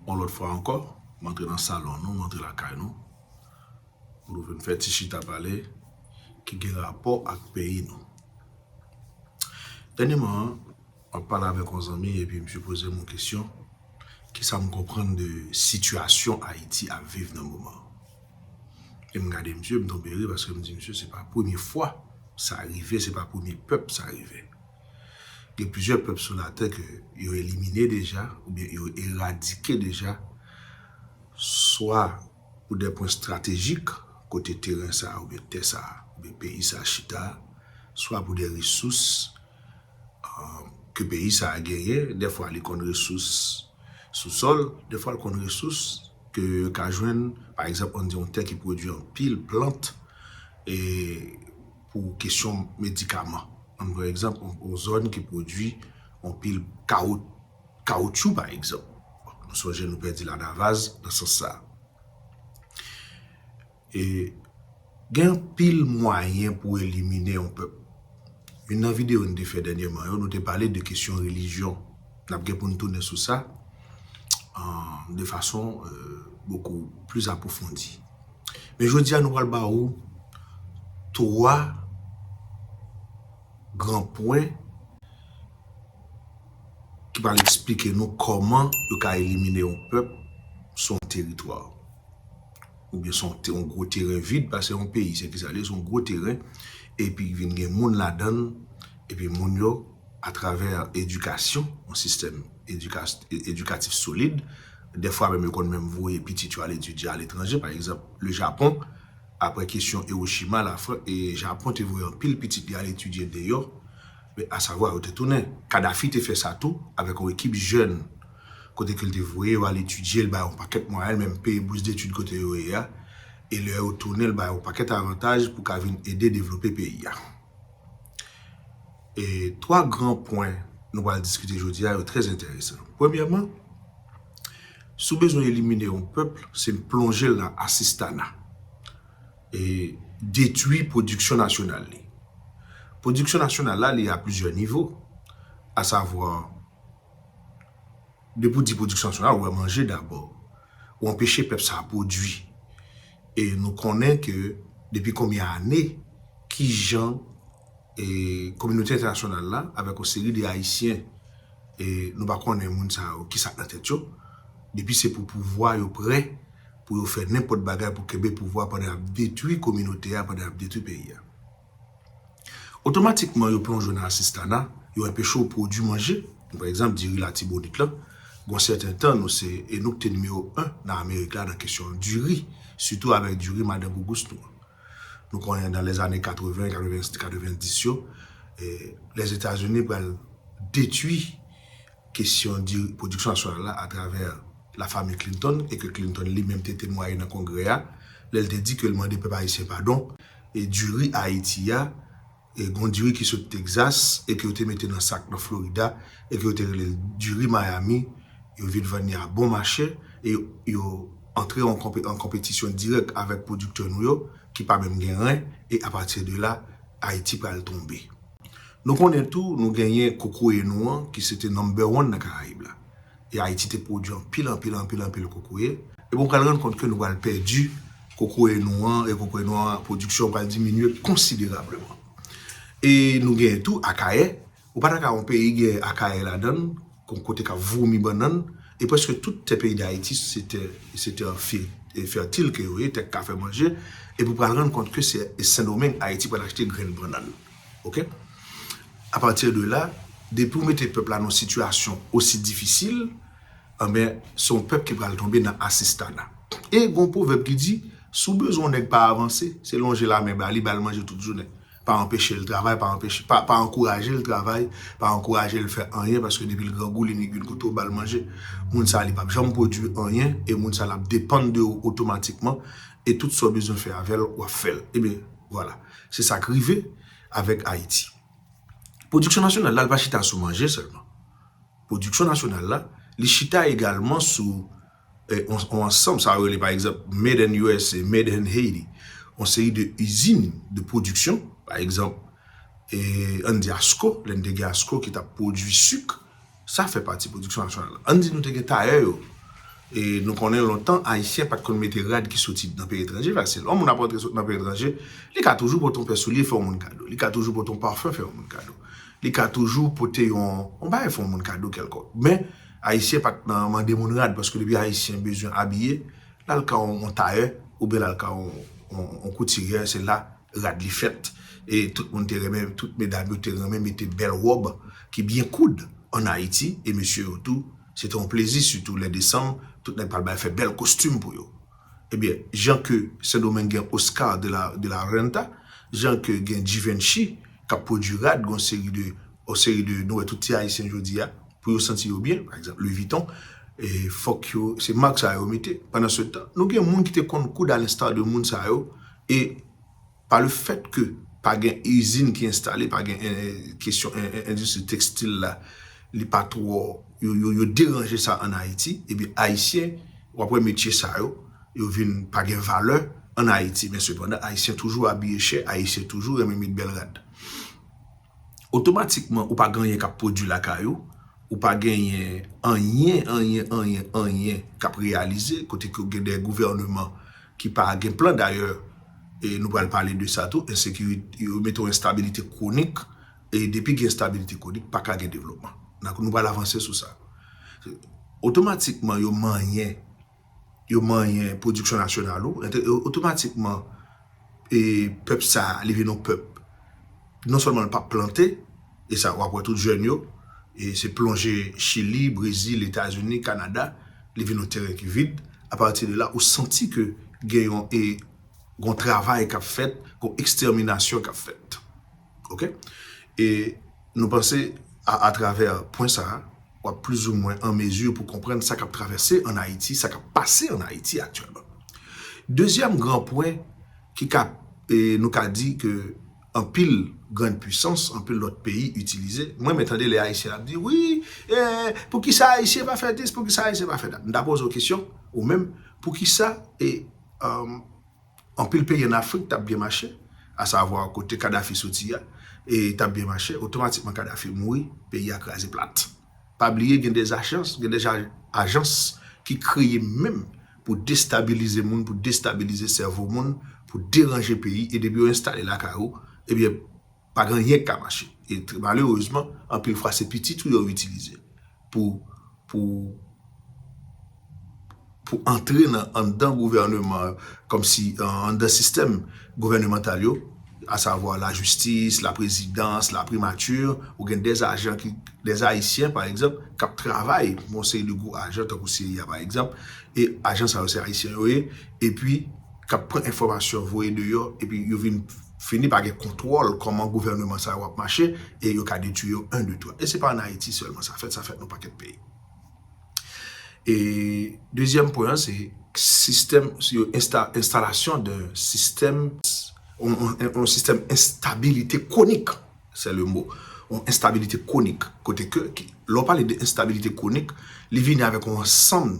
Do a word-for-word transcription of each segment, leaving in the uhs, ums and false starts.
yon lòt fwa ankò, m antre nan salon nou, m antre lakay nou, pou nou vin fè ti chita pale ki gen rapò ak peyi nou. Dènyèman, m ap pale avèk yon zanmi epi misye poze m yon kesyon, kisa m konprann de sitiyasyon Ayiti ap viv nan moman an? E m gade misye, m tonbe ri paske m di misye, se pa premye fwa sa rive, se pa premye pèp sa rive. Gen plizyè pèp sou latè ke yo elimine deja, oubyen yo eradike deja, swa pou de pwen estratejik, kote teren sa a, oubyen tè sa a, oubyen peyi sa a chita, swa pou de resous, ke peyi sa a genyen, dèfwa li konn resous sou sòl, dèfwa li konn resous ke yo ka jwenn, pa egzanp, ann di yon tè ki pwodui anpil plant e pou kesyon medikaman. Ann pran egzanp, yon, yon zòn ki pwodui anpil kawo-, kawotchou, pa egzanp. Nou sonje nou pèdi Lanavaz nan sans sa a. E gen anpil mwayen pou elimine yon pèp. Youn nan videyo n te fè dènyèman yo, nou te pale de kesyon relijyon. N ap gen pou n tounen sou sa, euh, de fason, euh, beaucoup plus approfondie. Men jodi a, nou pral ba ou twa gran pwen ki pral eksplike nou kòman yo ka elimine yon pèp sou yon teritwa. Oubyen se yon te-, yon gwo teren vid, paske yon peyi, se kisa l ye, se yon gwo teren, epi vin gen moun ladan l, epi moun yo, atravè edikasyon, yon sistèm edika-, edikatif solid, dèfwa menm yo konn menm voye pitit yo al etidye aletranje, pa egzanp, le Japon, apre kesyon Hiroshima, Lafran-, e Japon te voye anpil pitit li al etidye deyò, men asavwa yo te tounen. Kadhafi te fè sa tou, avèk yon ekip jèn, kote ke l te voye yo al etidye, l ba yo yon pakèt mwayen, l menm peye bous detid kote yo ye a, e lè yo tounen, l ba yo yon pakèt avantaj pou ka vin ede devlope peyi a. E twa gran pwen nou pral diskite jodi a, yo trè enteresan. Premyèman, si w bezwen elimine yon pèp, se plonje l nan asistana e detwi pwodiksyon nasyonal li. Pwodiksyon nasyonal la, li a plizyè nivo, asavwa, depi w di pwodiksyon nasyonal, ou wè manje dabò. Ou anpeche pèp sa a pwodui. E nou konnen ke depi konbyen ane, kijan, e, kominote entènasyonal la, avèk yon seri de Ayisyen, e, nou pa konnen moun sa yo, kisa k nan tèt yo, depi se pou pouvwa, yo prè pou yo fè nenpòt bagay pou kenbe pouvwa pandan y ap detwi kominote a, pandan y ap detwi peyi a. Otomatikman, yo plonje w nan asistana, yo anpeche w pwodui manje. Pa egzanp, diri Latibonit lan, gon sèten tan, nou se, e nou k te nimewo en nan Amerik la nan kesyon diri, sitou avèk diri madan Gougous nou an. Nou konnen nan lèzane katreven, katreven, katrevendis yo, e, Lèzetazini pral detwi kesyon di pwodiksyon nasyonal la atravè lafanmi Clinton, e ke Clinton li menm te temwaye nan Kongrè a, lè l te di ke l mande pèp ayisyen padon, e diri Ayiti a, e gon diri ki sot Texas, e ke yo te mete nan sak nan Florida, e ke yo te rele l diri Miami, yo vin vann li a bon mache, e yo, yo antre an konpe-, an konpetisyon dirèk avèk pwodiktè nou yo, ki pa menm gen ren, e apati de la, Ayiti pral tonbe. Nou konnen tou, nou genyen kokoye nou an, ki se te number one nan Karayib la. E Ayiti te pwodui anpil, anpil, anpil, anpil kokoye. E bon, nou pral rann kont ke nou pral pèdi kokoye nou an, e kokoye nou an, pwodiksyon pral diminye konsiderableman. E nou genyen tou Akayè. Ou pa ta ka yon peyi gen Akayè ladan l, kon kote k ap vomi bannann, e prèske tout tè peyi Dayiti, se tè, se tè fè-, e fètil ke yo ye, tè k ka fè manje, epi w pral rann kont ke se, e Sendomeng, Ayiti pral achte grenn bannann. Oke? Apati de la, depi w mete pèp la nan yon sitiyasyon osi difisil, anben, se yon pèp ki pral tonbe nan asistana. E gon pwovèb ki di, si w bezwen yon nèg pa avanse, se lonje lamen ba li, ba l manje tout jounen. Pa anpeche l travay, pa anpeche, pa, pa ankouraje l travay, pa ankouraje l fè anyen, paske depi l grangou, li nik vin kote w ba l manje. Moun sa a, li p ap janm pwodui anyen, e moun sa a, l ap depann de ou otomatikman, e tout sa w bezwen fè avè l, w ap fè l. Ebyen, vwala. Se sa k rive avèk Ayiti. Pwodiksyon nasyonal la, l pa chita sou manje sèlman. Pwodiksyon nasyonal la, li chita egalman sou, eh, on, on ansanm, sa yo rele, pa egzanp, Made in U S A, Made in Haiti, on seri de izin de pwodiksyon, pa egzanp, eh, ann di Asco, lè n te gen Asco ki t ap pwodui sik, sa fè pati pwodiksyon nasyonal la. Ann di nou te gen tayè yo, E nou konnen lontan, Ayisyen pa t konn mete rad ki soti nan peyi etranje fasil. Yon moun ap rantre sot nan peyi etranje, li ka toujou pote yon pè soulye fè yon moun kado. Li ka toujou pote yon pafen fè yon moun kado. Li ka toujou pote yon, yon bagay fè yon moun kado kèlkonk. Men, Ayisyen pa t nan mande moun rad, paske depi Ayisyen bezwen abiye, l al ka yon, yon tayè, oubyen l al ka yon, yon, yon koutiryè, se la rad li fèt. E tout moun te renmen, tout medam yo te renmen mete bèl wòb ki byen koud ann Ayiti, e mesye yo tou, se te yon plezi, sitou lè desanm, tout nèg pral bay fè bèl kostim pou yo. Ebyen, jan ke Sendomeng gen Oscar de la, de la Renta, jan ke gen Givenchy k ap pwodui rad, gen yon seri de, yon seri de, nou wè tout ti Ayisyen jodi a, pou yo santi yo byen, pa egzanp, Louis Vuitton, e fòk yo, se mak sa yo mete. Pandan se tan, nou gen moun ki te konn koud à l'instar de moun sa yo, e pa le fèt ke pa gen izin ki enstale, pa gen, eh, kesyon, eh, eh, endistri tekstil la, li pa twò, yo, yo, yo deranje sa ann Ayiti, ebyen, Ayisyen, w ap wè metye sa yo, yo vin pa gen valè ann Ayiti. Men sepandan, Ayisyen toujou abiye chè, Ayisyen toujou renmen met bèl rad. Otomatikman, ou pa gen anyen k ap pwodui lakay ou, ou pa genyen anyen, anyen, anyen, anyen k ap reyalize, kote ke w gen de gouvèneman ki pa gen plan. Dayè, e nou pral pale de sa tou, ensekirite, yo mete yon enstabilite kwonik, e depi gen enstabilite kwonik, pa ka gen devlopman. Donk, nou pral avanse sou sa. Otomatikman, yo manyen, yo manyen pwodiksyon nasyonal ou, ente-, otomatikman, e pèp sa a, li vin yon pèp, non sèlman l p ap plante, e sa, w ap wè tout jèn yo, e se plonje Chili, Brezil, Etazini, Kanada, li vin yon teren ki vid. Apati de la, ou santi ke gen yon, e, gen yon travay k ap fèt, gen yon ekstèminasyon k ap fèt. Oke? E nou panse, a, atravè pwen sa a, w ap plizoumwen an mezi pou konprann sa k ap travèse ann Ayiti, sa k ap pase ann Ayiti aktyèlman. Dezyèm gran pwen ki ka, e, nou ka di ke anpil grann pwisans, anpil lòt peyi itilize. Mwen, mwen tande lè Ayisyen ap di, "Wi, e, poukisa Ayisyen pa fè dis, poukisa Ayisyen pa fè dat?" M ta poze w kesyon, ou menm, poukisa, e, um, anpil peyi ann Afrik t ap byen mache, asavwa kote Kadhafi soti a, e t ap byen mache, otomatikman Kadhafi mouri, peyi a kraze plat. Pa bliye, gen de ajans, gen de ja-, ajans ki kreye menm pou destabilize moun, pou destabilize sèvo moun, pou deranje peyi, e depi yo enstale lakay ou, ebyen, pa gen anyen k ka mache. E tr-, malerezman, anpil fwa se pitit ou yo itilize pou, pou, pou antre nan, anndan gouvèneman, kòmsi, an-, anndan sistèm gouvènemantal yo, asavwa lajistis, laprezidans, laprimati, ou gen de ajan ki, de Ayisyen, pa egzanp, k ap travay pou yon seri de gwo ajan, tankou C I A, pa egzanp, e ajan sa yo se Ayisyen yo ye, epi k ap pran enfòmasyon, voye deyò, epi yo vin fini pa gen kontwòl kòman gouvèneman sa yo ap mache, e yo ka detwi yo, en, de, twa. E se pa ann Ayiti sèlman sa fèt, sa fèt nan pakèt peyi. E dezyèm pwen an, se sistèm, se yon ensta-, enstalasyon de sistèm, yon, yon, yon sistèm enstabilite kwonik, c'est le mot, yon enstabilite kwonik, kote ke, ki, lè w pale de enstabilite kwonik, li vini avèk yon ansanm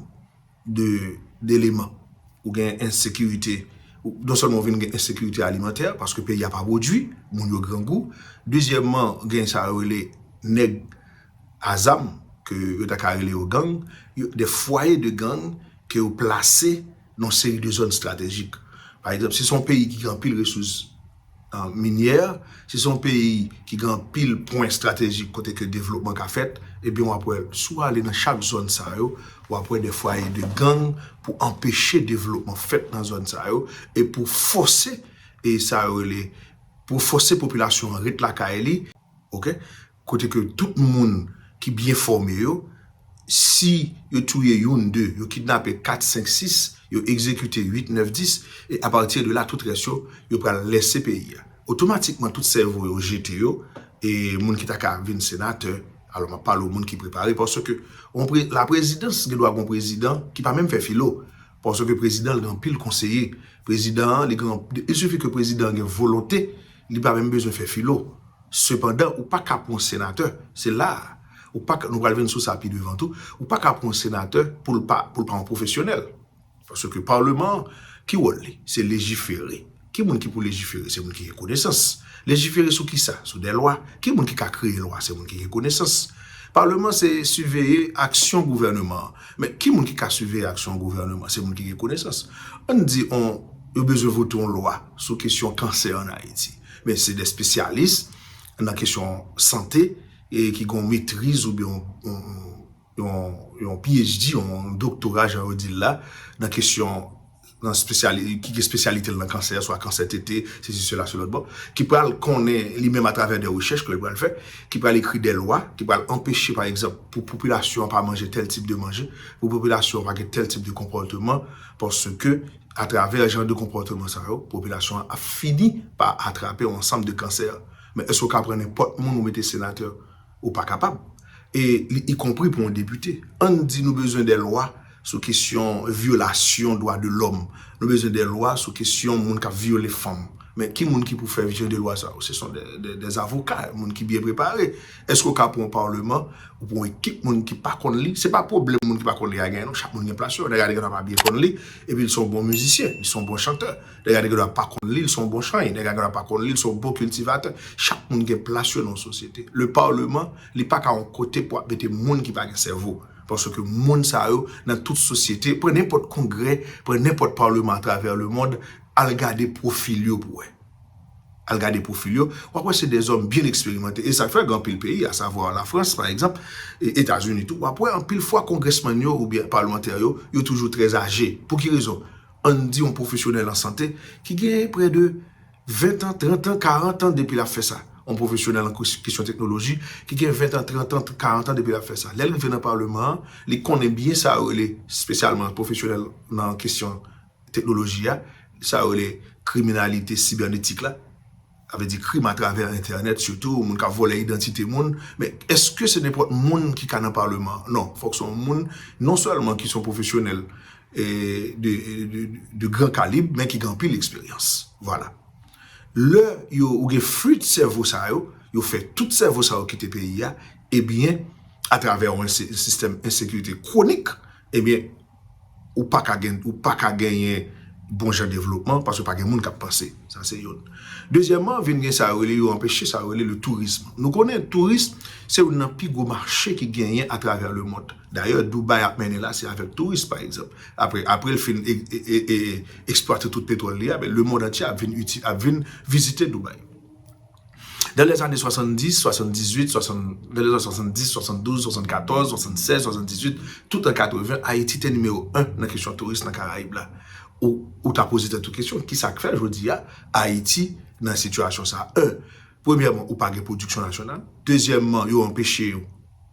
de, deleman. Ou gen ensekirite, ou, non sèlman ou vin gen ensekirite alimantè, paske peyi a pa pwodui, moun yo grangou. Dezyèmman, gen sa yo rele nèg a zam, ke yo ta ka rele yo gang, yo, de fwaye de gang ke yo plase nan yon seri de zòn estratejik. Pa egzanp, si se yon peyi ki gen anpil resous, ah, minyè, si se yon peyi ki gen anpil pwen estratejik kote ke devlopman ka fèt, ebyen, w ap wè, si w ale nan chak zòn sa yo, w ap wè de fwaye de gang pou anpeche devlopman fèt nan zòn sa yo, e pou fòse, e sa yo rele, pou fòse popilasyon an ret lakay li, oke? Kote ke tout moun ki byen fòme yo, si yo touye youn, de, yo kidnape kat, senk, sis, yo egzekite uit, nèf, dis, e apati de la, tout rès yo, yo pral lèse peyi a. Otomatikman, tout sèvo yo jete yo, e moun ki ta ka vin senatè, alò m ap pale w moun ki prepare, paske yon pre-, laprezidans gen dwa gen yon prezidan ki pa menm fè filo, paske prezidan l gen anpil konseye. Prezidan an, li gen, il suffit ke prezidan an gen volonte, li pa menm bezwen fè filo. Sepandan, ou pa ka pran yon senatè, se la a. Ou pa ka, nou pral vin sou sa pi devan tou, ou pa ka pran yon senatè pou l pa, pou l pa yon pwofesyonèl. Paske paleman an, ki wòl li? Se lejifere. Ki moun ki pou lejifere? Se moun ki gen konesans. Lejifere sou ki sa? Sou de lwa. Ki moun ki ka kreye lwa? Se moun ki gen konesans. Paleman se siveye aksyon gouvènman an. Men ki moun ki ka siveye aksyon gouvènman? Se moun ki gen konesans. Ann di on, yo bezwen vote yon lwa sou kesyon kansè ann Ayiti. Men se de espesyalis nan kesyon sante e ki gen yon metriz oubyen yon, yon, yon, yon P H D, yon doktora, jan yo di l la, nan kesyon nan espesyali, ki gen espesyalite l nan kansè, swa kansè tete, sesi, sela, sou lòt bò, ki pral konnen li menm atravè de rechèch ke l pral fè, ki pral ekri de lwa, ki pral anpeche, pa egzanp, pou popilasyon an pa manje tèl tip de manje, pou popilasyon an pa gen tèl tip de konpòteman, paske atravè jan de konpòteman sa yo, popilasyon an ap fini pa atrape yon ansanm de kansè. Men èske w ka pran nenpòt moun ou mete senatè? Ou pa kapab. E li, ikonpri pou yon depite. Ann di nou bezwen de lwa sou kesyon vyolasyon dwa de lòm. Nou bezwen de lwa sou kesyon moun k ap vyole fanm. Men ki moun ki pou fè jan de lwa sa yo? Se son de, de, de avoka, moun ki byen prepare. Èske w ka pran yon paleman ou pran yon ekip moun ki pa konn li? Se pa pwoblèm moun ki pa konn li a genyen, non. Chak moun gen plas yo. Nèg la te gentan pa byen konn li, epi l se yon bon mizisyen, li se yon bon chantè. Nèg la te gentan pa konn li, l se yon bon chany. Nèg la gentan pa konn li, l se yon bon kiltivatè. Chak moun gen plas yo nan yon sosyete. Le paleman, li pa ka yon kote pou ap mete moun ki pa gen sèvo. Paske moun sa yo, nan tout sosyete, pran nenpòt kongrè, pran nenpòt paleman atravè lemond, al gade pwofil yo pou wè. Al gade pwofil yo, w ap wè se de zòm byen eksperimante. E sa k fè gen anpil peyi, asavwa Lafrans, pa egzanp, e Etazini tou, w ap wè anpil fwa kongrèsmann yo oubyen palmantè yo, yo toujou trè aje. Pou ki rezon? Ann di yon pwofesyonèl an sante ki gen prè de ven an, trant an, karant an depi l ap fè sa. Yon pwofesyonèl an kes-, kesyon teknoloji ki gen ven an, trant an, karant an depi l ap fè sa. Lè l rive nan paleman an, li konnen byen sa yo rele, espesyalman pwofesyonèl nan kesyon teknoloji a, sa yo rele kriminalite sibènetik la. Sa vle di krim atravè entènèt, sitou moun k ap vòlè idantite moun. Men èske se nenpòt moun ki ka nan paleman an? Non, fòk se yon moun non sèlman ki se yon pwofesyonèl e de, de, de gran kalib, men ki gen anpil eksperyans. Vwala. Lè yo, ou gen flit sèvo sa yo, yo fè tout sèvo sa yo kite peyi a, ebyen, atravè yon ense-, sistèm ensekirite kwonik, ebyen, ou pa ka gen, ou pa ka genyen bon jan devlopman, paske pa gen moun k ap panse. Sa se youn. Dezyèmman, vin gen sa yo rele, yo anpeche sa yo rele le tourisme. Nou konnen touris, se youn nan pi gwo mache ki genyen atravè lemond. Dayè, Dubai ap mennen la, se avèk touris, pa egzanp. Apre, apre l fin e, e, e, e, eksplwate tout petwòl li a, ben, lemond antye ap vin iti-, ap vin vizite Dubai. Dans les années soixante-dix, soixante-dix-huit, soixante, dans les années soixante-dix, soixante-douze, soixante-quatorze, soixante-seize, soixante-dix-huit, tout an katreven, Ayiti te nimewo en nan kesyon touris nan Karayib la. Ou, ou ta poze tèt ou kesyon, ki sa k fè jodi a Ayiti nan sitiyasyon sa a? En, premyèman, ou pa gen pwodiksyon nasyonal. Dezyèmman, yo anpeche yo,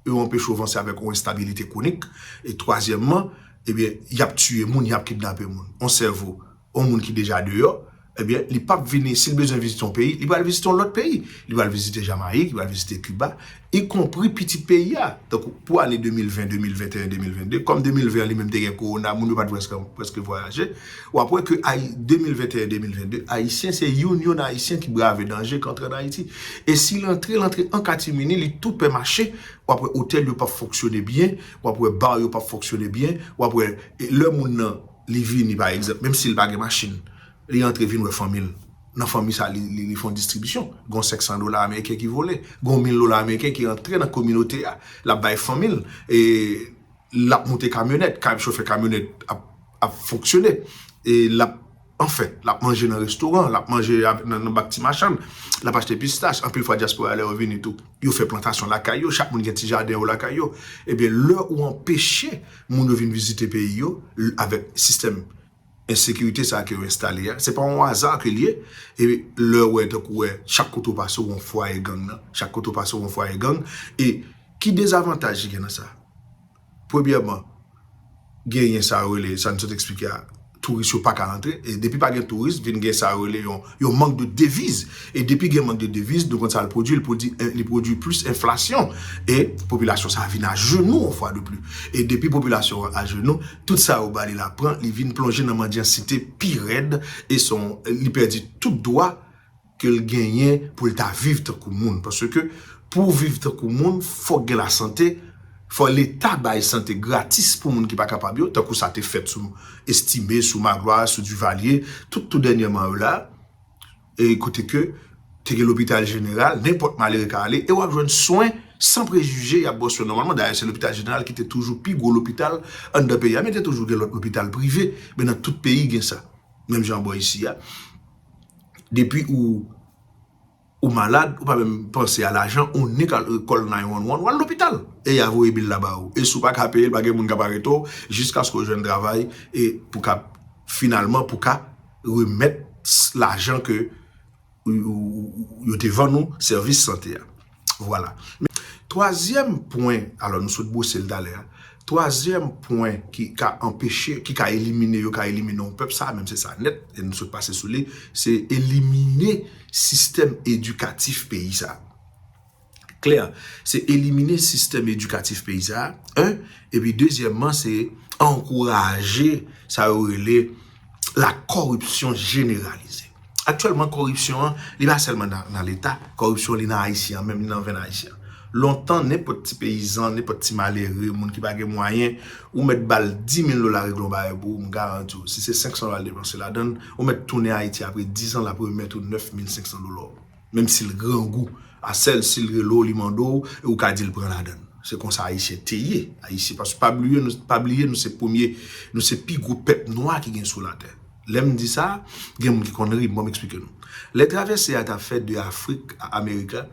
yo anpeche w vanse avèk yon enstabilite kwonik. E twazyèmman, ebyen, y ap tiye moun, y ap kidnape moun. Yon sèvo, yon moun ki deja deyò, ebyen, li p ap vini, si l bezwen vizite yon peyi, li pral vizite yon lòt peyi. Li pral vizite Jamayik, li pral vizite Kiba, ikonpri pitit peyi a. Tankou pou ane de mil ven, de mil venteyen, de mil vennde, kòm de mil ven an li menm te gen kowona, moun yo pa t prèske, prèske vwayaje. W ap wè ke Ayi-, de mil venteyen, de mil vennde, Ayisyen se youn youn Ayisyen ki brave danje, ki antre ann Ayiti. E si l antre, l antre an katimini, li tou pè mache, w ap wè otèl yo p ap fonksyone byen, w ap wè ba yo p ap fonksyone byen, w ap wè, e, lè moun nan, li vini, pa egzanp, menm si l pa gen machin, li antre vin wè fanmi l. Nan fanmi sa, li, li, li fè yon distribisyon. Gon senk san dola ameriken ki vole, gon mil dola ameriken ki antre nan kominote a, l ap bay fanmi l, e l ap moute kamyonèt, kay chofè kamyonèt ap, ap fonksyone, e l ap, anfen, l ap manje nan restoran, l ap manje avè-, nan, nan bak ti machann, l ap achte pistach. Anpil fwa, dyaspora, lè yo vini tou, yo fè plantasyon lakay yo, chak moun gen ti jaden yo lakay yo. Ebyen, lè ou anpeche moun yo vin vizite peyi yo, l-, avèk sistèm ensekirite sa a ke yo enstale a, se pa yon aza ke l ye. E lè w wè, tankou w wè, chak kote w pase, w yon fwaye gang nan. Chak kote w pase, w yon fwaye gang. E ki dezavantaj ki gen nan sa? Premyèman, genyen sa yo rele, sa n sot eksplike a, touris yo pa ka rantre. E depi pa gen touris, vin gen sa yo rele yon, yon mank de deviz. E depi gen mank de deviz, nou konn sa l pwodui, l pwodui, li pwodui plis enflasyon. E popilasyon sa a vin ajenou yon fwa de pli. E depi popilasyon an ajenou, tout sa yo ba li la pran, li vin plonje nan mandyansite pi rèd. E se yon, li pèdi tout dwa ke l genyen pou l ta viv tankou moun. Paske pou w viv tankou moun, fòk gen lasante, fò Leta bay sante gratis pou moun ki pa kapab yo, tankou sa te fèt sou Estimé, sou Magloire, sou Duvalier, tout, tou dènyèman yo la, e kote ke te gen lopital jeneral, nenpòt malere ka ale, e w ap jwenn swen San prejije, y ap ba w swen nòmalman. Dayè, se lopital jeneral ki te toujou pi gwo lopital anndan peyi a, men te toujou gen lòt lopital prive, men nan tout peyi gen sa. Menm jan bò isi a. Depi ou, ou malad, ou pa menm panse a lajan, ou nik al call nine one one, w al lopital. E y a voye bil la ba ou. E si w pa ka peye l, pa gen moun k ap arete w, jiskaske w jwenn travay, e pou ka, finalman, pou ka remèt lajan ke ou, ou, ou, yo te vann ou sèvis sante a. Vwala. Men, twazyèm pwen, alò nou sot bwose l talè a, twazyèm pwen ki ka anpeche, ki ka elimine, yo ka elimine yon pèp, sa menm se sa nèt, e nou sot pase sou li, se elimine sistèm edikatif peyi sa. Klè, se elimine sistèm edikatif peyi sa, en, epi dezyèmman, se ankouraje sa yo rele la kòripsyon jeneralize. Aktyèlman, kòripsyon an, li pa sèlman nan, nan Leta, kòripsyon li nan Ayisyen an, menm li nan venn Ayisyen an. Lontan, nenpòt ti peyizan, nenpòt ti malere, moun ki pa gen mwayen, ou mèt ba l di mil dola regle yon bagay pou ou, m garanti w, si se senk san dola l depanse ladan l, ou mèt tounen Ayiti apre diz an, l ap remèt ou nèf mil senk san dola w. Menm si l grangou, a sèl si l rele w, li mande w, e ou ka di l pran ladan l. Se konsa Ayisyen te ye. Ayisyen, paske pa bliye, nou, pa bliye, nou se premye, nou se pi gwo pèp nwa ki gen sou latè. Lè m di sa, gen moun ki konn ri, bon, m eksplike nou. Lè travèse a t ap fèt de Afrik a Amerik la,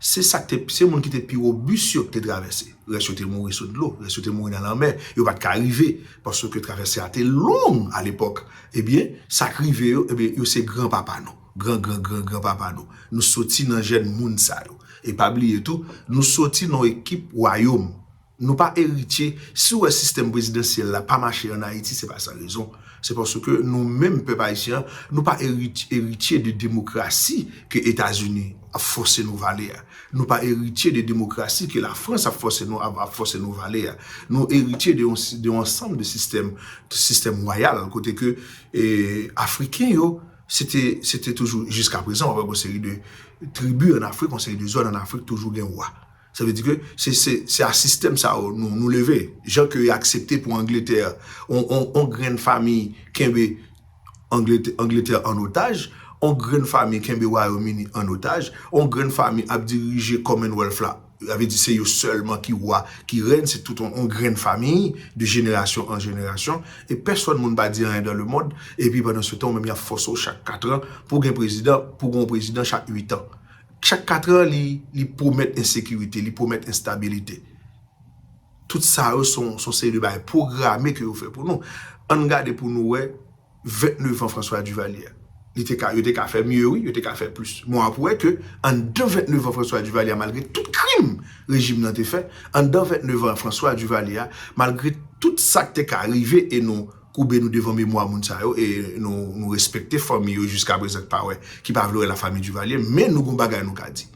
se sa k te, se moun ki te pi wobis yo ki te travèse. Rès yo te mouri sou dlo, rès yo te mouri nan lanmè, yo pa t ka rive, paske travèse a te long alepòk. Ebyen, sa k rive yo, ebyen, yo se granpapa nou, gran, gran, gran, granpapa nou. Nou soti nan jèn moun sa yo. E pa bliye tou, nou soti nan yon ekip wayòm. Nou pa eritye, si w wè sistèm prezidansyèl la pa mache ann Ayiti, se pa san rezon. Se paske nou menm, pèp ayisyen an, nou pa erit-, eritye de demokrasi ke Etazini ap fòse nou vale a. Nou pa eritye de demokrasi ke Lafrans ap fòse nou, ap, ap fòse nou vale a. Nou eritye de yon, de yon ansanm de sistèm, de sistèm wayal, kote ke, e, Afriken yo, se te, se te toujou, jiska prezan, w ap wè yon seri de tribi ann Afrik, yon seri de zòn ann Afrik toujou gen wa. Sa vle di ke se, se, se a sistèm sa yo nou, nou leve. Jan ke y aksepte pou Angletè, on, on, on grenn fanmi kenbe Angletè, Angletè an otaj, on grenn fanmi kenbe Wayòm Ini an otaj, on grenn fanmi ap dirije Commonwealth la. Sa vle di se yo sèlman ki wa, ki rèn, se tout on, on grenn fanmi, de jenerasyon an jenerasyon, e pèsòn moun pa di anyen dans le monde, epi pandan se tan, ou menm y ap fòse w chak kat an pou gen prezidan, pou gen yon prezidan chak uit an. Chak kat an, li, li pwomèt ensekirite, li pwomèt enstabilite. Tout sa yo se yon, se yon seri de bagay pwograme ke yo fè pou nou. Ann gade pou nou wè vennnev an François Duvalier. Li te ka, yo te ka fè mye, wi, yo te ka fè plis. Men w ap wè ke anndan vennnev an François Duvalier, malgre tout krim rejim nan te fè, anndan vennnev an François Duvalier, malgre tout sa k te ka rive, e nou koube nou devan memwa moun sa yo, e nou, nou respekte fanmi yo jiska prezan k pa wè, ki pa vle wè lafanmi Duvalier, men nou gon bagay nou ka di.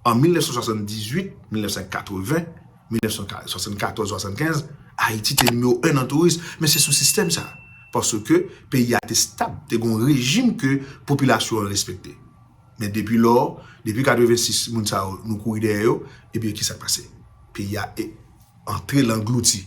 An mil nèf san swasanndizuit, mil nèf san katreven, mil nèf san swasannkatòz, swasannkenz, Ayiti te nimewo en nan touris, men se sou sistèm sa. Paske peyi a te stab, te gon rejim ke popilasyon an respekte. Men depi lò, depi katrevensis, moun sa yo, nou kouri dèyè yo, ebyen, kisa k pase? Peyi a e, antre l anglouti.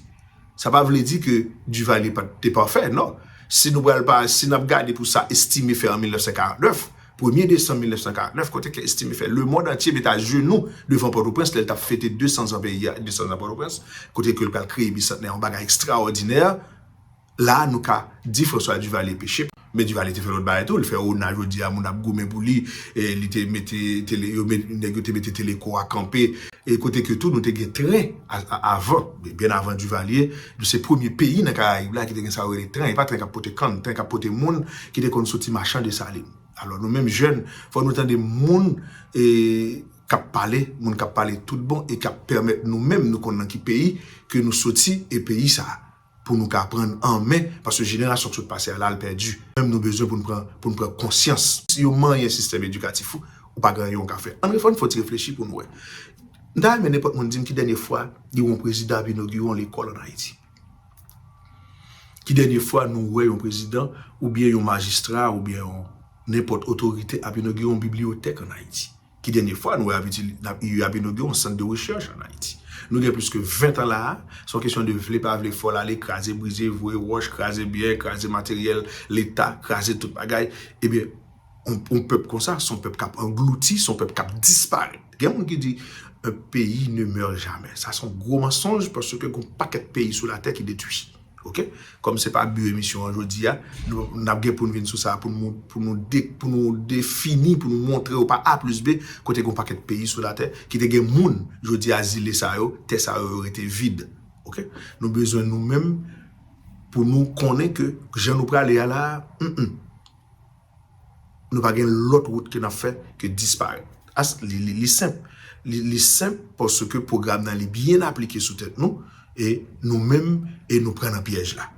Sa pa vle di ke Duvalier pa t te pafè, non. Si nou pral pa, si n ap gade pou sa Estimé fè an mil nèf san karantnèf, premye desanm mil nèf san karantnèf, kote ke Estimé fè lemonn antye met ajenou devan Pòtoprens, lè l t ap fete de san zan peyi a, de san zan Pòtoprens, kote ke l pral kreye Bisantnè, yon bagay ekstraòdinè. La, nou ka di François Duvalier peche, men Duvalier te fè lòt bagay tou, li fè ona jodi a, moun ap goumen pou li, e li te mete tele, yo met, nèg yo te mete Teleko a kanpe, e kote ke tou nou te gen tren a, a, avan, byen avan Duvalier, nou se premye peyi nan Karayib la ki te gen sa yo rele tren, e pa tren k ap pote kann, tren k ap pote moun ki te konn soti Machan Desalin. Alò, nou menm jèn, fò nou tande moun, e, k ap pale, moun k ap pale tout bon, e k ap pèmèt nou menm nou konn nan ki peyi ke nou soti, e peyi sa a pou nou ka pran an men, paske jenerasyon k sot pase a la, l pèdi. Menm nou bezwen pou n pran, pou n pran konsyans. Si yo manyen sistèm edikatif ou, ou pa gen anyen ou ka fè. Ann refè-, ann fè yon ti reflechi pou nou wè. M ta renmen nenpòt moun di m ki dènye fwa li wè yon prezidan ap inogire yon lekòl ann Ayiti. Ki dènye fwa nou wè yon prezidan, oubyen yon majistra, oubyen yon nenpòt otorite ap inogire yon bibliyotèk ann Ayiti? Ki dènye fwa nou wè ap itili-, n ap, yo ap inogire yon sant de rechèch ann Ayiti? Nou gen plis ke ven tan la a, se yon kesyon de vle pa vle, fò l ale, kraze, brize, voye wòch, kraze byen, kraze materyèl Leta, kraze tout bagay. Ebyen, yon, yon pèp konsa, se yon pèp k ap anglouti, se yon pèp k ap disparèt. Gen moun ki di, Un pays ne meurt jamais. Sa se yon gwo mansonj paske gon pakèt peyi sou latè ki detwi. Ok? Kòm se pa bi emisyon an jodi a, nou n ap gen pou n vin sou sa, pou nou, pou nou, de, pou nou defini, pou nou montre w pa A plis B, kote gon pakèt peyi sou latè ki te gen moun, jodi a zile sa yo, tè sa yo, yo rete vid. Ok? Nou bezwen nou menm pou nou konnen ke jan nou prale a la, mm, mm. Nou pa gen lòt wout ke n ap fè ke disparèt. As, li, li, li senp. Li, li senp paske pwogram nan li byen aplike sou tèt nou, e nou menm, e nou pran nan pyèj la.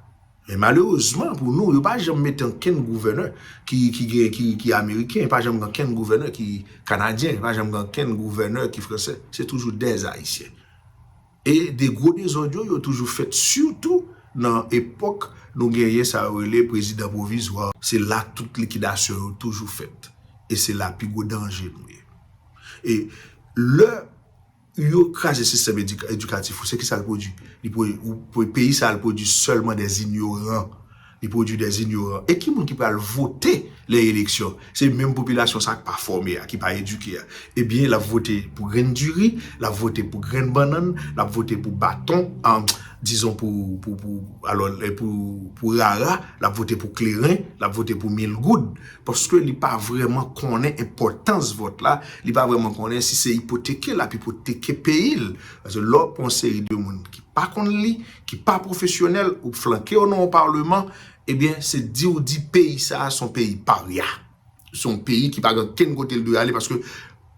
Men malerezman pou nou, yo pa janm mete ankenn gouvènè ki, ki, gen- ki, ki ameriken, pa janm gen ankenn gouvènè ki kanadyen, pa janm gen ankenn gouvènè ki fransè. Se toujou dèz ayisyen. E de gwo dezòd yo, yo toujou fèt, sitou nan epòk nou genyen sa yo rele prezidan pwovizwa. Se la tout likidasyon yo toujou fèt. E se la pi gwo danje nou ye. E lè yo kraze sistèm edika- edikatif ou, se ki sa l pwodui? Li pwodui, ou- pou peyi sa a, l pwodui sèlman dè inyoran. Li pwodui dè inyoran. E ki moun ki pral vote lè eleksyon? Se menm popilasyon sa a ki pa fòme a, ki pa edike a. Ebyen, l ap vote pou grenn diri, l ap vote pou grenn bannann, l ap vote pou baton, an, dizon pou, pou, pou, alò, e pou, pou rara, l ap vote pou kleren, l ap vote pou mil goud. Paske li pa vrèman konnen enpòtans vòt la, li pa vrèman konnen si se ipoteke l ap ipoteke peyi l. Paske lè w pran yon seri de moun ki pa konn li, ki pa pwofesyonèl, ou flanke yo nan yon palman, ebyen, se di w di peyi sa a se yon peyi parya. Se yon peyi ki pa gen kenn kote l dwe ale paske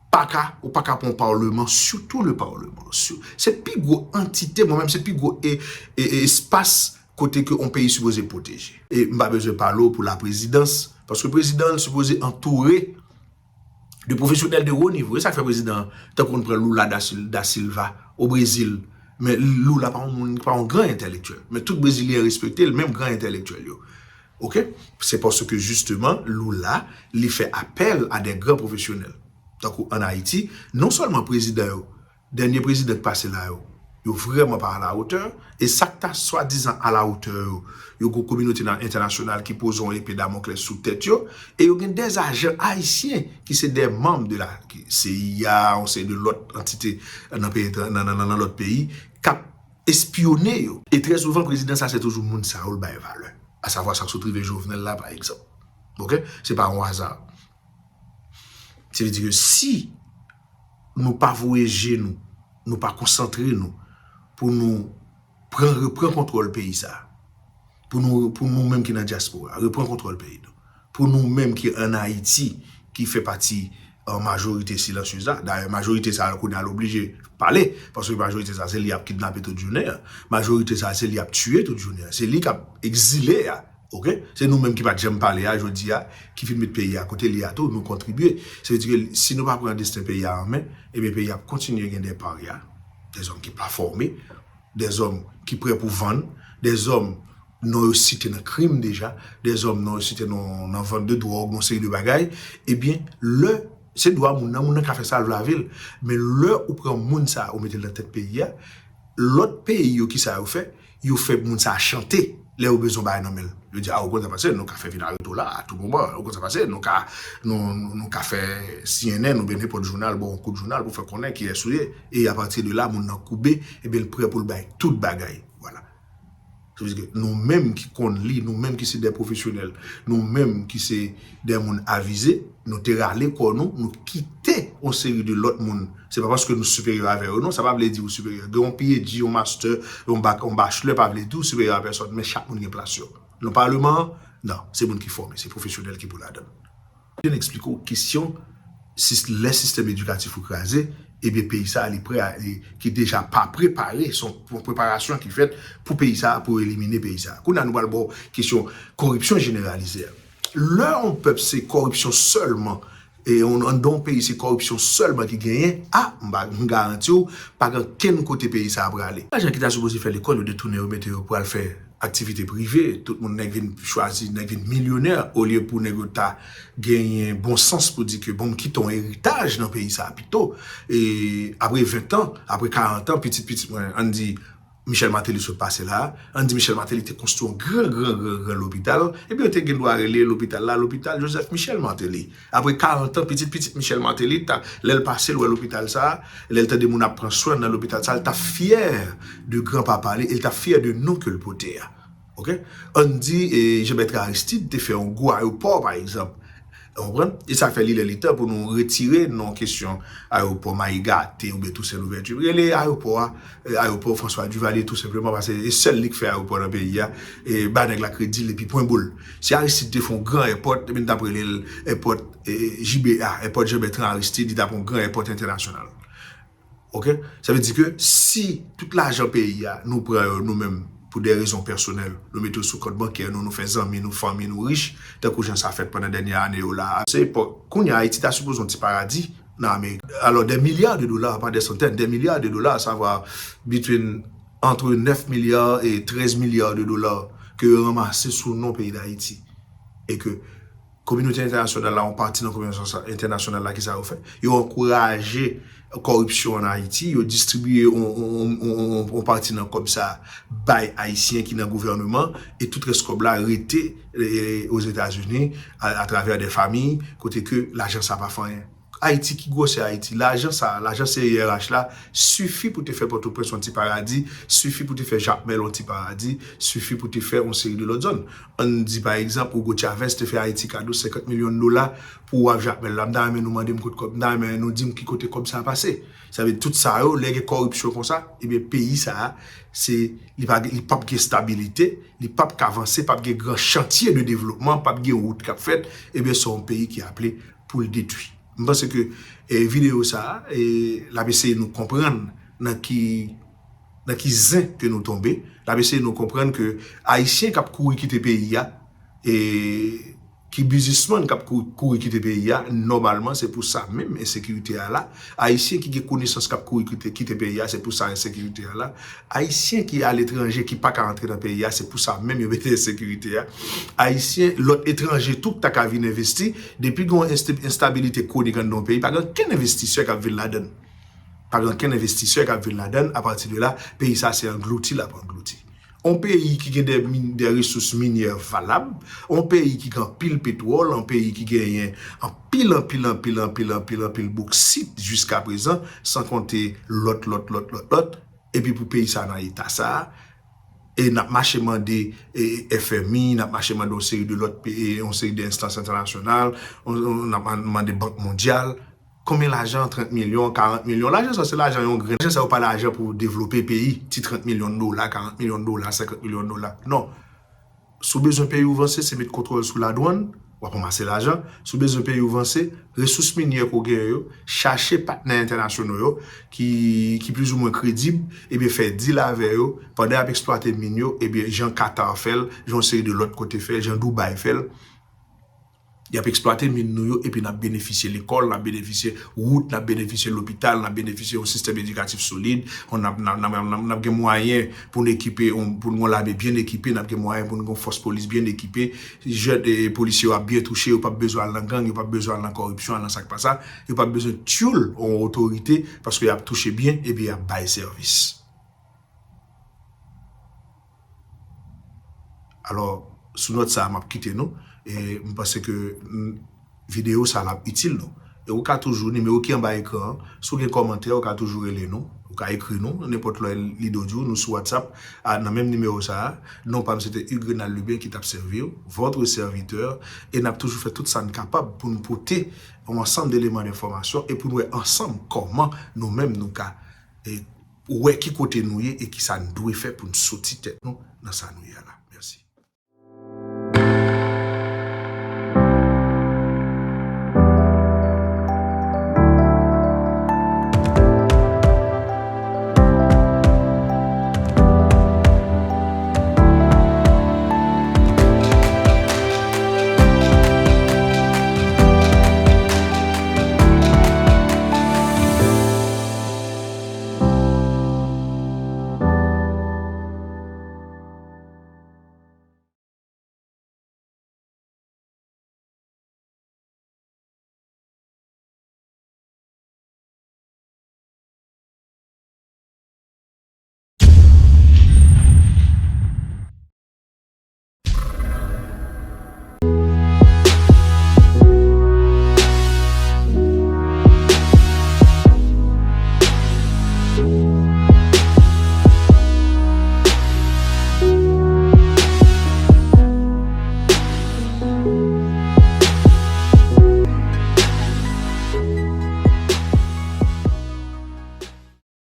pa ka, ou pa ka pran yon palman, sitou le palman. Se pi gwo antite, mwen menm, se pi gwo e, e, e, espas kote ke yon peyi sipoze pwoteje. E m pa bezwen pale w pou laprezidans, paske prezidan an sipoze antoure de pwofesyonèl de wo nivo. E sa k fè prezidan an, tankou nou pran Lula da Sil- da Silva o Brezil, men Lula pa yon moun, pa yon gran entèlektyèl. Men tout Brezilyen respekte l, menm gran entèlektyèl yo. Ok? Se paske jisteman, Lula, li fè apèl a de gran pwofesyonèl. Tankou ann Ayiti, non sèlman prezidan yo, dènye prezidan k pase la yo, yo vrèman pa alawotè, e sa k ta swadizan alawotè yo, yo gon kominote nan- entènasyonal ki poze yon epe Damoklès sou tèt yo, e yo gen dè ajan ayisyen ki se dè manm de la CIA, yon seri de lòt antite nan peyi etran- nan, nan, nan, nan lòt peyi, k ap espyone yo. E trè souvan, prezidan sa se toujou moun sa yo l bay valè. Asavwa sa k sot rive Jovenel la, pa egzanp. Ok? Se pa yon aza. Se vle di ke si nou pa voye je nou, nou pa konsantre nou pou nou pran, repran kontwòl peyi sa a, pou nou, pou nou menm ki nan dyaspora, repran kontwòl peyi nou, pou nou menm ki ann Ayiti, ki fè pati, euh, majorite silansyez la. Dayè, majorite sa a, kounye a, l oblije pale, paske majorite sa a, se li y ap kidnape tout jounen an. Majorite sa a, se li y ap tiye tout jounen an. Se li k ap egzile a. Ok? Se nou menm ki pa t janm pale a, jodi a, ki vin met peyi a kote li a tou, nou kontribye. Se vle di ke si nou pa pran desten peyi a an men, ebyen peyi a ap kontinye gen de parya, de zòm ki pa fòme, de zòm ki prè pou vann, de zòm non yo site nan krim deja, de zòm non yo site nan, nan vant de dwòg, nan seri de bagay, ebyen, lè se dwa moun nan, moun nan ka fè sa l vle avè l. Men lè ou pran moun sa a, ou mete l nan tèt peyi a, lòt peyi yo, ki sa yo fè? Yo fè moun sa a chante lè yo bezwen bagay nan men l. Yo di, a, ou konn sa pase, nou ka fè vin areto la a tou moman. Ou konn sa pase, nou ka, nou, nou, nou ka fè C N N oubyen nenpòt jounal, bon, yon kout jounal pou fè konnen kiyès ou ye. E apati de la, moun nan koube, ebyen, l prè pou l bay tout bagay. Vwala. Sa vle di ke nou menm ki konn li, nou menm ki se de pwofesyonèl, nou menm ki se de moun avize, nou te rale kò nou, nou kite yon seri de lòt moun. Se pa paske nou siperyè avè yo, non, sa pa vle di ou siperyè. Gen yon P H D, yon master, yon bak, yon bachelor, pa vle di ou siperyè a pèsòn, men chak moun gen plas yo. Nan palman an, non, se moun ki fòme, se pwofesyonèl ki pou ladan l. Jen eksplike w kesyon, si lè sistèm edikatif ou kraze, ebyen peyi sa a li prè a, li, ki deja pa prepare, se yon preparasyon ki fèt pou peyi sa a, pou elimine peyi sa a. Kounye a nou pral ba w kesyon koripsyon jeneralize a. Lè yon pèp se koripsyon sèlman, e yon, anndan yon peyi se koripsyon sèlman ki genyen, a, m pa, m garanti w, pa gen kenn kote peyi sa a prale. Lajan ki ta sipoze fè lekòl, yo detounen yo, mete yo pral fè aktivite prive, tout moun nèg vin chwazi, nèg vin milyonè, olye pou nèg yo ta genyen bon sans pou di ke, bon, m kite yon eritaj nan peyi sa a pito. E apre ven tan, apre karant an, pitit pitit mwen, ann di, Michel Martelly sot pase la. Ann di Michel Martelly te konstwi yon gran, gran, gran, gran lopital. Epi yo te gen dwa rele lopital la, lopital Joseph Michel Martelly. Apre karant an, pitit, pitit Michel Martelly, ta, lè l pase, l wè lopital sa, lè l tande moun ap pran swen nan lopital sa, l ta fyè de granpapa li, e l ta fyè de non ke l pote a. Ok? Ann di, e, Jean Bertrand Aristide te fè yon gwo ayewopò, pa egzanp. Ou konprann? E sa fè li lè li tan pou nou retire non kesyon ayewopò Mayi Gate oubyen Toussaint Louverture. Rele ayewopò a, e, ayewopò François Duvalier, tou senpleman, paske e sèl li k fè ayewopò nan peyi a, e ba nèg la kredi l epi pwen boul. Si Aristide te fè yon gran èpòt, ebyen, n t ap rele l èpòt, e, J B A, èpòt Jean Bertrand Aristide, li t ap yon gran èpòt entènasyonal. Ok? Sa vle di ke si tout lajan peyi a, nou pran yo nou menm pou de rezon pèsonèl, nou mete yo sou kont bankè nou, nou fè zanmi nou, fanmi nou rich, tankou jan sa fèt pandan dènye ane yo la. Se epòk, kounye a, Ayiti ta sipoze yon ti paradi nan Amerik. Alò, des milliards de dollars, pas des centaines, des milliards de dollars, savwa, between, entre neuf milliards et treize milliards de dollars ke yo ranmase sou non peyi Dayiti. E ke kominote entènasyonal la, yon pati nan kominote entènasyonal la, kisa yo fè? Yo ankouraje kòripsyon ann Ayiti, yo distribiye yon, yon, yon, yon, yon pati nan kòb sa bay Ayisyen ki nan gouvèneman, e tout rès kòb la rete, e, Ozetazini, a, atravè de fanmi, kote ke lajan sa pa fè anyen. Ayiti, ki gwosè Ayiti? Lajan sa, lajan C I R H la, sifi pou te fè Pòtoprens yon ti paradi, sifi pou te fè Jakmèl yon ti paradi, sifi pou te fè yon seri de lòt zòn. Ann di, pa egzanp, Hugo Chavez te fè Ayiti kado senkant milyon dola pou w ap Jakmèl la. M ta renmen nou mande m kot kòb, m ta renmen nou di m ki kote kòb sa a pase. Sa vle di tout sa yo, lè gen kòripsyon konsa, ebyen, peyi sa a, se, li pa, li p ap gen estabilite, li p ap ka vanse, p ap gen gran chantye de devlopman, p ap gen wout k ap fèt, ebyen, se yon peyi ki aple pou l detwi. M panse ke, e, videyo sa a, e, l ap eseye nou konprann nan ki, nan ki zen ke nou tonbe. L ap eseye nou konprann ke Ayisyen k ap kouri kite peyi a, e, ki biznismann k ap kou-, kouri kite peyi a, nòmalman, se pou sa menm ensekirite a la. Ayisyen ki gen konesans k ap kouri kite, kite peyi a, se pou sa ensekirite a la. Ayisyen ki aletranje, ki pa ka antre nan peyi a, se pou sa menm yo mete ensekirite a. Ayisyen, lòt etranje tou k ta ka vin envesti, depi gen yon enst-, enstabilite kwonik anndan yon peyi, pa gen okenn envestisè k ap vin ladan l. Pa gen okenn envestisè k ap vin ladan l. Apati de la, peyi sa se anglouti l ap anglouti. Yon peyi ki gen de min-, de resous minyè valab, yon peyi ki gen anpil petwòl, yon peyi ki genyen anpil, anpil, anpil, anpil, anpil, anpil boksit jiska prezan, san konte lòt, lòt, lòt, lòt, lòt. Epi pou peyi sa nan eta sa, e n ap mache mande, e, F M I, n ap mache mande yon seri de lòt pe-, e, yon seri de enstans entènasyonal, on, on, n ap man-, mande Bank Mondyal, konbyen lajan, trant milyon, karant milyon, lajan sa se lajan yon grenn, lajan sa yo pa lajan pou devlope peyi, ti trant milyon dola, karant milyon dola, senkant milyon dola, non. Si w bezwen peyi w vanse, se met kontwòl sou ladwann, w ap ranmase lajan. Si w bezwen peyi w vanse, resous minyè ke w genyen yo, chache patnè entènasyonal yo ki, ki plizoumwen kredib, ebyen fè dil avè yo, pandan y ap eksplwate min yo, ebyen jan Qatar fè l, jan yon seri de lòt kote fè l, jan Dubai fè l. Y ap eksplwate min nou yo, epi n ap benefisye lekòl, n ap benefisye wout, n ap benefisye lopital, n ap benefisye yon sistèm edikatif solid, n ap, n ap, n ap, n ap, n ap gen mwayen pou n ekipe, yon, pou n gen yon lame byen ekipe, n ap gen mwayen pou n gen yon fòs polis byen ekipe. Jèn, e, polisye yo ap byen touche, yo p ap bezwen al nan gang, yo p ap bezwen al nan kòripsyon, al nan sa k pa sa, yo p ap bezwen tyoul yon otorite, paske y ap touche byen, epi y ap bay sèvis. Alò, sou nòt sa a, m ap kite nou. E m panse ke, mm, videyo sa a ap itil nou. E ou ka toujou, nimewo ki anba ekran an, si w gen kòmantè, ou ka toujou rele nou, ou ka ekri nou, nenpòt lè lide w di w, nou sou WhatsApp, a, nan menm nimewo sa a. Non pa m, se te Hugues Renald Lubin ki t ap sèvi w, votre serviteur, e n ap toujou fè tout sa n kapab pou n pote yon ansanm de eleman enfòmasyon e pou n wè ansanm kòman nou menm nou ka, e, wè ki kote nou ye e ki sa n dwe fè pou n soti tèt nou nan sa nou ye a la.